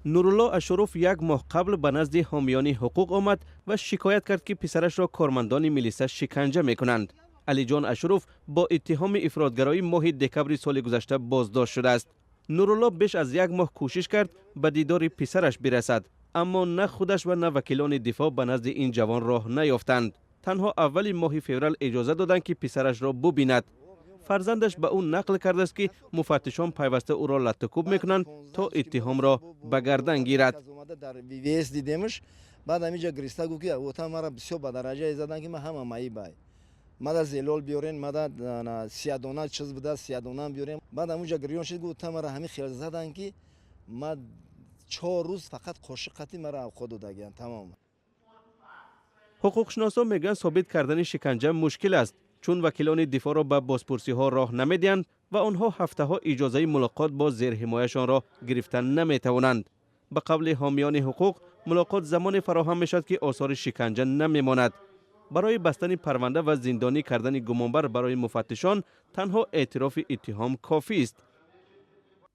Нурулло Ашуров як моҳ қабл ба назди ҳомиёни ҳуқуқ омад ва шикоят кард, ки писарашро кормандони милиса шиканҷа мекунанд. Алиҷон Ашуров бо иттиҳоми ифротгароӣ моҳи декабри соли гузашта боздошт шудааст. Нурулло беш аз як моҳ кӯшиш кард ба дидори писараш бирасад, аммо на худаш ва на вакилони дифоъ ба назди ин ҷавон роҳ наёфтанд. Танҳо аввали моҳи феврал иҷоза доданд, ки писарашро бубинад. Фарзандаш ба ӯ нақл кардааст, ки муфаттишон пайваста ӯро латтукӯб мекунанд, то иттиҳомро ба гардан гирад. Баъд ҳамиҷа гириста гуфт, ки ота, мара бисёр ба дараҷае задан, ки ман ҳама маибай, мада зелол биёрен, мада сиядона чиз буда, сиядонам биёрен. Баъд ҳамуҷа гирён шид, гуфт, мара ҳамин хел задан, ки ма 4 рӯз фақат қошиқ қати мара авқот додагиян, тамом. Ҳуқуқшиносон мегӯянд, собит кардани шиканҷа мушкил аст, чун вакилони дифоъро ба бозпурсиҳо роҳ намедиҳанд ва онҳо ҳафтаҳо иҷозаи мулоқот бо зерҳимояшонро гирифта наметавонанд. Ба қавли ҳомиёни ҳуқуқ, мулоқот замоне фароҳам мешавад, ки осори шиканҷа намемонад. Барои бастани парванда ва зиндонӣ кардани гумонбар барои муфаттишон танҳо эътирофи иттиҳом кофист.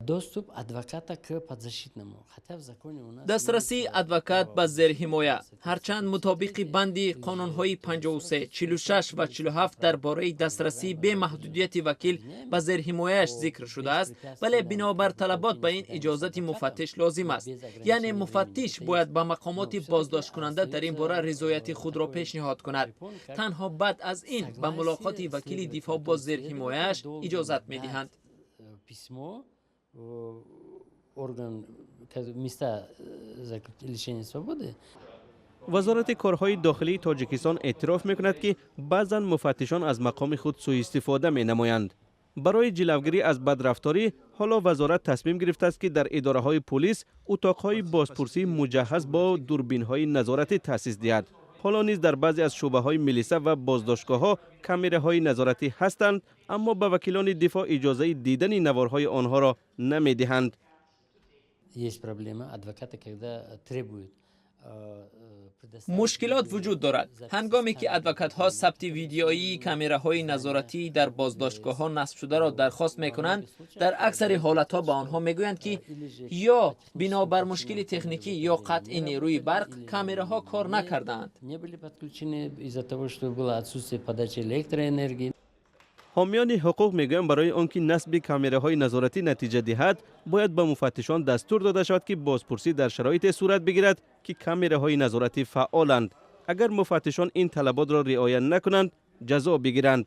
Доступ адвоката к подзащитному. Хотя в законе у нас Дастрасии адвокат ба зерҳимоя. Ҳарчанд мутобиқи банди қонунҳои 53, 46 ва 47 дар бораи дастрасии бемаҳдудияти вакил ба зерҳимояаш зикр шудааст, вале бинобар талабот ба ин иҷозати муфаттиш лозим аст, яъне муфаттиш бояд ба мақомоти боздошткунанда дар ин бора ризояти худро пешниҳод кунад. Танҳо баъд аз ин ба мулоқоти вакили дифоъ бо зерҳимояаш иҷозат медиҳанд. Письмо орган места лишения свободы. Вазорати корҳои дохилии Тоҷикистон эътироф мекунад, ки баъзан муфаттишон аз мақоми худ сӯистифода менамоянд. Барои ҷилавгирӣ аз бадрафторӣ ҳоло вазорат тасмим гирифтааст, ки дар идораҳои пулис утоқҳои бозпурсӣ муҷаҳҳаз бо дурбинҳои назоратӣ таъсис диҳад. Ҳоло низ дар баъзе аз шӯъбаҳои милиса ва боздоштгоҳҳо камераҳои назоратӣ ҳастанд, аммо ба вакилони дифоъ иҷозаи дидани наворҳои онҳоро намедиҳанд. Есть проблема: адвокаты, когда требуют Мушкилот вуҷуд дорад. Ҳангоме ки адвокатҳо сабти видеоии камераҳои назоратӣ дар боздоштгоҳҳо насбшударо дархост мекунанд, дар аксари ҳолатҳо ба онҳо мегӯянд, ки ё бинобар мушкили техникӣ, ё қатъи нерӯи барқ камераҳо кор накардаанд. Не были подключены из-за того, что было отсутствие подачи электроэнергии. Ҳомиёни ҳуқуқ мегӯянд, барои он ки насби камераҳои назоратӣ натиҷа диҳад, бояд ба муфаттишон дастур дода шавад, ки бозпурсӣ дар шароите сурат бигирад, ки камераҳои назоратӣ фаъоланд. Агар муфаттишон ин талаботро риоя накунанд, ҷазо бигиранд.